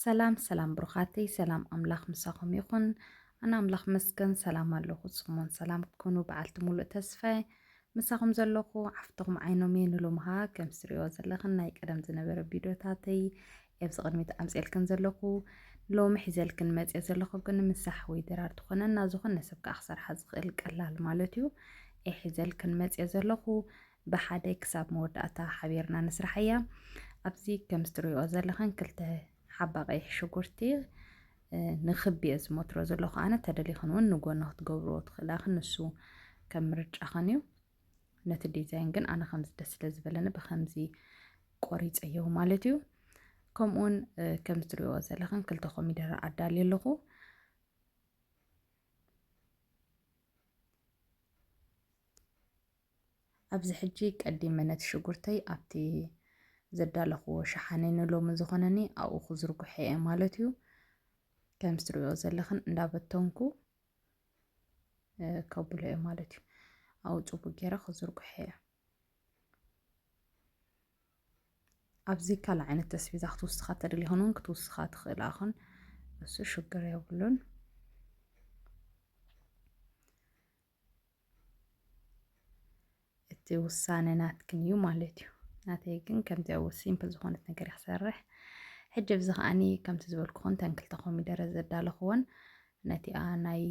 ሰላም ሰላም ብሩኻተይ፣ ሰላም ኣምላኽ ምሳኹም ይኹን። ኣነ ኣምላኽ መስገን ሰላም ኣለኹ፣ ንስኹም እውን ሰላም ክትኮኑ በዓልቲ ሙሉእ ተስፋ እየ። ምሳኹም ዘለኹ ዓፍትኹም ዓይኖም እየ። ንሎሚ ኸዓ ከም ትሪእዎ ዘለኽን ናይ ቀደም ዝነበረ ቪድዮታተይ ኣብዚ ቅድሚት ኣምፅኤልክን ዘለኹ። ሎሚ ሒዘልክን መፅየ ዘለኹ ግን ምሳሕ ወይ ድራር ትኾነና፣ ዝኾነ ሰብ ከዓ ክሰርሓ ዝኽእል ቀላል ማለት እዩ። እየ ሒዘልክን መፅየ ዘለኹ። ብሓደ ክሳብ መወዳእታ ሓቢርና ንስርሓያ። ኣብዚ ከም ትሪእዎ ዘለኽን ክልተ ሓባ ቀይሕ ሽጉርቲ፣ እ፣ ንኽቢ እየ ዝመትሮ ዘለኹ ኣነ። ተደሊኽን እውን ንጎኒ ክትገብርዎ ትኽእላ ኢኽን፣ ንሱ ከም ምርጫኽን እዩ። ነቲ ዲዛይን ግን ኣነ ከምዚ ደስ ስለ ዝበለኒ ብኸምዚ ቆሪፀዮ ማለት እዩ። ከምኡውን፣ እ፣ ከም ትሪእዎ ዘለኽን ክልተ ኮሚደረ ኣዳልየ ኣለኹ። ኣብዚ ሕጂ ቀዲመ ነቲ ሽጉርተይ ኣብቲ ዘዳለኽዎ ሸሓነ ንሎሚ ዝኾነኒ ኣብኡ ክዝርግሖ እየ ማለት እዩ። ከም ትሪእዎ ዘለኽን እንዳበተንኩ፣ እ፣ ከብሎ እየ ማለት እዩ። ኣብኡ ጽቡቅ ገይረ ክዝርግሖ እየ። ኣብዚ ካልእ ዓይነት ተስቢዛ ክትውስኻ ተደሊኽን እውን ክትውስኻ ትኽእላ ኢኽን። እሱ ሽግር የብሉን። እቲ ውሳነ ናትክን እዩ ማለት እዩ። ናተይ ግን ከምዚኣ ው-፣ ሲምፕል ዝኾነት ነገር እየ ክሰርሕ። ሕጂ ኣብዚ ከዓኒ ከምቲ ዝበልኩኽን ተን ክልተ ኮሚደረ ዘዳለኽወን ነቲኣ ናይ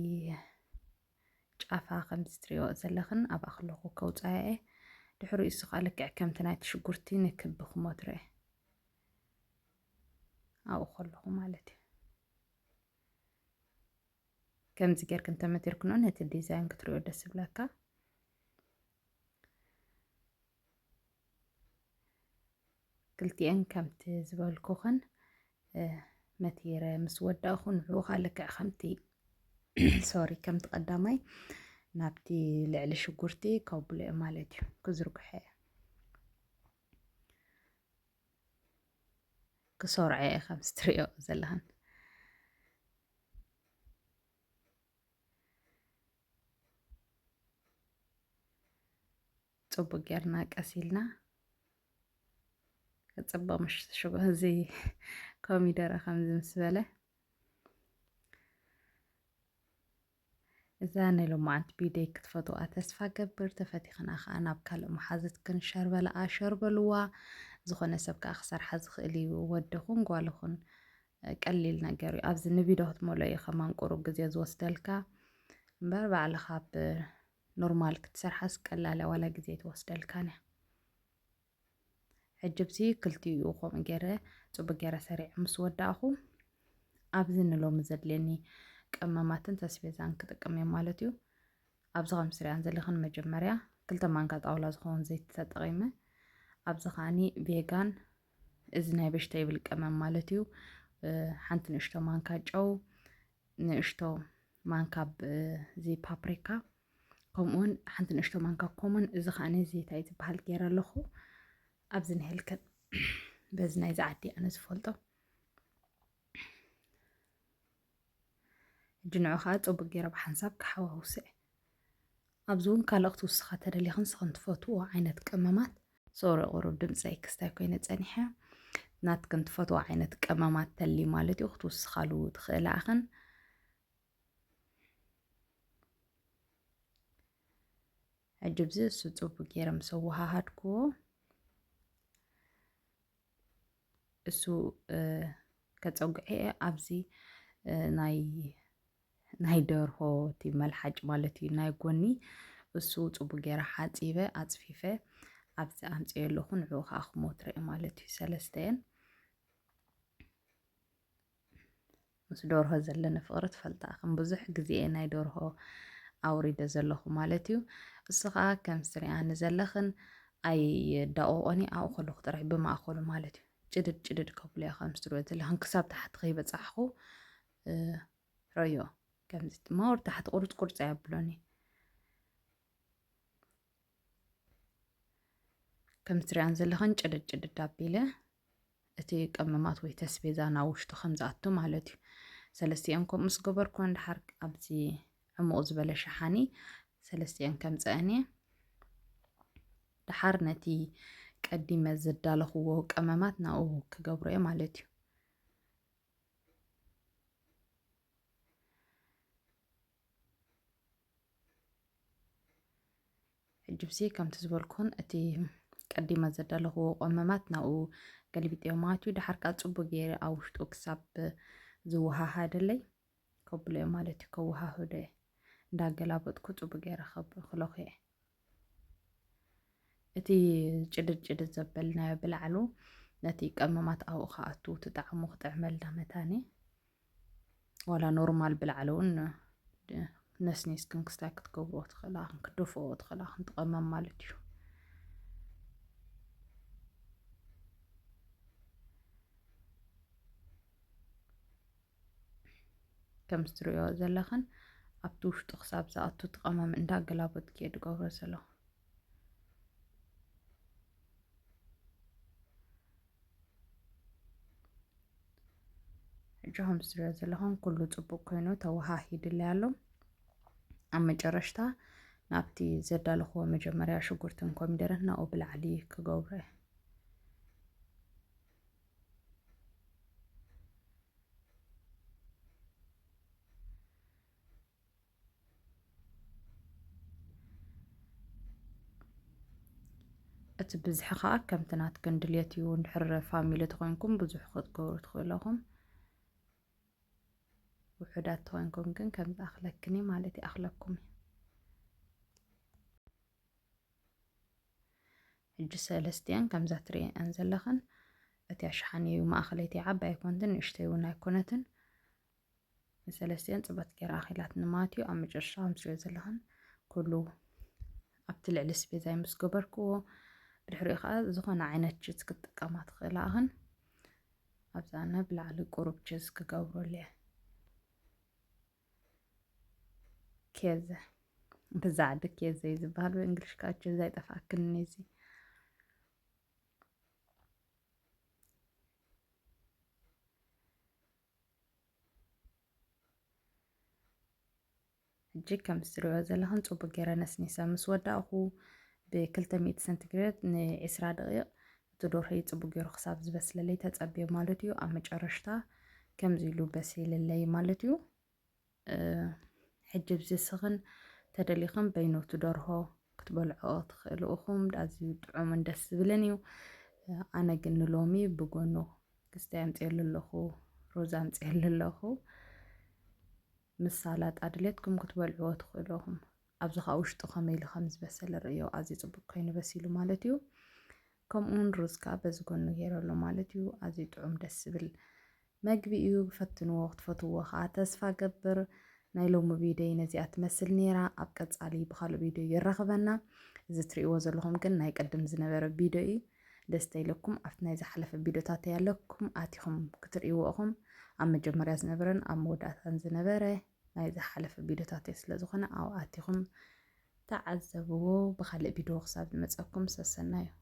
ጫፋ ከምዚ ትሪእዎ ዘለኽን ኣብኣ ከለኹ ከውፅኣ እየ። ድሕሪኡ እሱ ከዓ ልክዕ ከምቲ ናይቲ ሽጉርቲ ንክቢ ክሞትሮ እየ። ኣብኡ ከለኹ ማለት እዩ። ከምዚ ጌርክን ተመቲርክንኦ ነቲ ዲዛይን ክትሪኦ ደስ ይብለካ። ክልቲኤን ከምቲ ዝበልኩኽን፣ እ፣ መቲረ ምስ ወዳእኹ ንዕኡ ኸኣ ልክዕ ከምቲ፣ ሶሪ፣ ከምቲ ቀዳማይ ናብቲ ልዕሊ ሽጉርቲ ከብሎ እየ ማለት እዩ። ክዝርግሖ እየ። ክሰርዖ እየ ከምዚ ትሪኦ ዘለኽን። ጽቡቅ ጌርና ቀስ ኢልና ክጽብቕ ምሽ ሽጉ-፣ እዚ ኮሚደረ ከምዚ ምስ በለ። እዛ ናይ ሎማዓንቲ ቪድዮይ ክትፈትዋ ተስፋ ገብር። ተፈቲኽና ኸኣ ናብ ካልእ መሓዙትክን ሸር በልኣ፣ ሸር በልዋ። ዝኾነ ሰብ ከኣ ክሰርሓ ዝኽእል እዩ፣ ወድኹን ጓልኹን። ቀሊል ነገር እዩ። ኣብዚ ንቪድዮ ክትመልኦ እዩ ከማን ቁሩብ ግዜ ዝወስደልካ እምበር፣ ባዕልኻ ብ ኖርማል ክትሰርሓስ ቀላል እያ፣ ዋላ ግዜ ኣይትወስደልካን እያ። ሕጂ ኣብዚ ክልቲኡ ከምኡ ገይረ፣ ጽቡቅ ገይረ ሰሪዐ ምስ ወዳእኹ፣ ኣብዚ ንሎሚ ዘድልየኒ ቀመማትን ተስቤዛን ክጥቀም እየ ማለት እዩ። ኣብዚ ከም ትሪኣን ዘለኽን መጀመርያ ክልተ ማንካ ጣውላ ዝኸውን ዘይቲ ተጠቒመ። ኣብዚ ከዓኒ ቬጋን፣ እዚ ናይ ቬጅቴብል ቀመም ማለት እዩ፣ እ፣ ሓንቲ ንእሽቶ ማንካ ጨው፣ ንእሽቶ ማንካ ብ-፣ እዚ ፓፕሪካ፣ ከምኡውን ሓንቲ ንእሽቶ ማንካ ኮሙን፣ እዚ ከዓኒ እዚ እንታይ ዝበሃል ገይረ ኣለኹ። ኣብዚ ንህልክን በዚ ናይዚ ዓዲ ኣነ ዝፈልጦ። ሕጂ ንዑ ኸዓ ጽቡቅ ገይረ ብሓንሳብ ክሓዋውሶ እየ። ኣብዚ እውን ካልእ ክትውስኻ ተደሊኽን ንስኽን ትፈትዎ ዓይነት ቀመማት፣ ሶሪ ቁሩብ ድምፀይ ክስታይ ኮይነ ጸኒሐ፣ ናትክን ትፈትዎ ዓይነት ቀመማት ተልዩ ማለት እዩ፣ ክትውስኻሉ ትኽእላ ኢኽን። ሕጂ ኣብዚ እሱ ጽቡቅ ገይረ ምስ ኣወሃሃድክዎ፣ እሱ፣ እ፣ ከጸጉዐ እየ። ኣብዚ፣ እ፣ ናይ፣ ናይ ደርሆ እቲ መልሓጭ ማለት እዩ፣ ናይ ጎኒ፣ እሱ ጽቡቅ ገይረ ሓጺበ፣ ኣጽፊፈ፣ ኣብዚ ኣምጽኤ ኣለኹ። ንዕኡ ከኣ ክሞትረ እየ ማለት እዩ። ሰለስተየን ምስ ደርሆ ዘለኒ ፍቕሪ ትፈልጣ ኢኽን። ብዙሕ ግዜ እየ ናይ ደርሆ ኣውሪደ ዘለኹ ማለት እዩ። እሱ ኸኣ ከም ትሪኣኒ ዘለኽን ኣይዳቐቖን እየ፣ ኣብኡ ከለኹ ጥራሕ ብማእከሉ ማለት እዩ። ጭድድ ጭድድ ከብሎ እየ ከም ትሪኦ ዘለኽን፣ ክሳብ ታሕቲ ከይበጻሕኹ፣ እ፣ ረዮ። ከምዚ ድማ ወደ ታሕቲ ቁርጽ ቁርጽ ኣየብሎን እየ። ከም ትሪኣን ዘለኽን ጭድድ ጭድድ ኣቢለ እቲ ቀመማት ወይ ተስቤዛ ናብ ውሽጡ ከም ዝኣቱ ማለት እዩ። ሰለስቲኦም ከምኡ ምስ ገበርኩ፣ እንድሓር ኣብዚ ዕሙቕ ዝበለ ሸሓኒ ሰለስቲኦም ከምጽአን እየ። ደሓር ነቲ ቀዲመ ዘዳለኽዎ ቀመማት ናብኡ ክገብሮ እየ ማለት እዩ። ሕጂ ብሲ ከምቲ ዝበልኩን እቲ ቀዲመ ዘዳለኽዎ ቆመማት ናብኡ ገልቢጥዮ ማለት እዩ። ድሓር ከዓ ጽቡቅ ገይረ ኣብ ውሽጡ ክሳብ ዝወሃሃደለይ ከብሎ እየ ማለት እዩ። ከወሃህዶ እየ እንዳገላበጥኩ ጽቡቅ ገይረ ከብክለኹ እየ። እቲ ጭድድ ጭድድ ዘበልናዮ ብላዕሉ ነቲ ቀመማት ኣብኡ ክኣቱ ትጣዕሙ ክጥዕመልና መታኒ። ዋላ ኖርማል ብላዕሊ እውን ነስኒስክን ክስታይ ክትገብርዎ ትኽእላ፣ ክትደፍኦ ትኽእላ፣ ክንትቐመም ማለት እዩ። ከም ዝትሪኦ ዘለኽን ኣብቲ ውሽጡ ክሳብ ዝኣቱ ትቐመም እንዳገላበጥኩ እየ ዝገብሮ ዘለኹ። ሕጂ ከም ዝትሪኦ ዘለኹም ኩሉ ጽቡቅ ኮይኑ ተወሃሂድለይ ኣሎ። ኣብ መጨረሽታ ናብቲ ዘዳለኽዎ መጀመርያ ሽጉርትን ኮሚደረን ናብኡ ብላዕሊ ክገብሮ እየ። እቲ ብዝሒ ኸኣ ከምቲ ናትክን ድልየት እዩ። እንድሕር ፋሚሊ ተኾይንኩም ብዙሕ ክትገብሩ ትኽእሉ ኢኹም። ውሑዳት ተኾይንኩም ግን ከም ዝኣኽለክን እዩ ማለት ይኣኽለኩም እዩ። ሕጂ ሰለስቲኣን ከምዛ ትርእየን ዘለኽን እቲ ኣሽሓኒ እዩ። ማእኸለይቲ ዓባይ ኣይኮንትን፣ ንእሽተይ እውን ኣይኮነትን። ንሰለስቲኣን ጽበት ገይራ ኣኺላትኒ ማለት እዩ። ኣብ መጨረሻ ከም ትርእዮ ዘለኽን ኩሉ ኣብቲ ልዕሊ ስቤዛይ ምስ ገበርክዎ፣ ብድሕሪኡ ኸኣ ዝኾነ ዓይነት ችዝ ክትጥቀማ ትኽእላ ኢኽን። ኣብዛ ኣነ ብላዕሊ ቁሩብ ችዝ ክገብረሉ እየ። ኬዘ፣ ብዛ ዓዲ ኬዘ እዩ ዝበሃል፣ ብእንግሊሽ ከዓ ችዝ ኣይጠፍኣክንን እዚ። ሕጂ ከም ዝትሪኦ ዘለኽን ጽቡቅ ገይረ ነስኒሰ ምስ ወዳእኹ፣ ብ ክልተ ሚእቲ ሰንቲግሬድ ን ዒስራ ደቂቕ እቲ ዶርሆይ ጽቡቅ ገይሩ ክሳብ ዝበስለለይ ተጸብየ ማለት እዩ። ኣብ መጨረሽታ ከምዚ ኢሉ በሲልለይ ማለት እዩ። እ፣ ሕጂ ብዚ ስኽን ተደሊኽን በይኑ እቲ ደርሆ ክትበልዖ ትኽእሉ ኢኹም። ኣዝዩ ጥዑምን ደስ ዝብልን እዩ። እ፣ ኣነ ግን ንሎሚ ብጎኑ ክስታይ ኣምፅኤሉ ኣለኹ፣ ሩዝ ኣምፅኤሉ ኣለኹ። ምስ ሳላጣ ድሌትኩም ክትበልዕዎ ትኽእሉ ኢኹም። ኣብዚ ኸኣ ውሽጡ ከመይ ኢሉ ከም ዝበሰለ ርእዮ፣ ኣዝዩ ጽቡቅ ኮይኑ በሲሉ ማለት እዩ። ከምኡውን ሩዝ ከኣ በዚ ጎኑ ገይረሉ ማለት እዩ። ኣዝዩ ጥዑም ደስ ዝብል መግቢ እዩ። ፈትንዎ፣ ክትፈትውዎ ኸኣ ተስፋ ገብር። ናይ ሎሚ ቪድዮይ ነዚኣ ትመስል ነይራ። ኣብ ቀጻሊ ብኻልእ ቪድዮ የራኽበና። እዚ ትርእይዎ ዘለኹም ግን ናይ ቅድም ዝነበረ ቪድዮ እዩ። ደስ ተይለኩም ኣብቲ ናይ ዝሓለፈ ቪድዮታት ኣለኩም ኣቲኹም ክትርእይዎ ኢኹም። ኣብ መጀመርያ ዝነበረን ኣብ መወዳእታን ዝነበረ ናይ ዝሓለፈ ቪድዮታት ስለ ዝኾነ ኣብኡ ኣቲኹም ተዓዘብዎ። ብኻልእ ቪድዮ ክሳብ ዝመጸኩም ሰሰናዩ።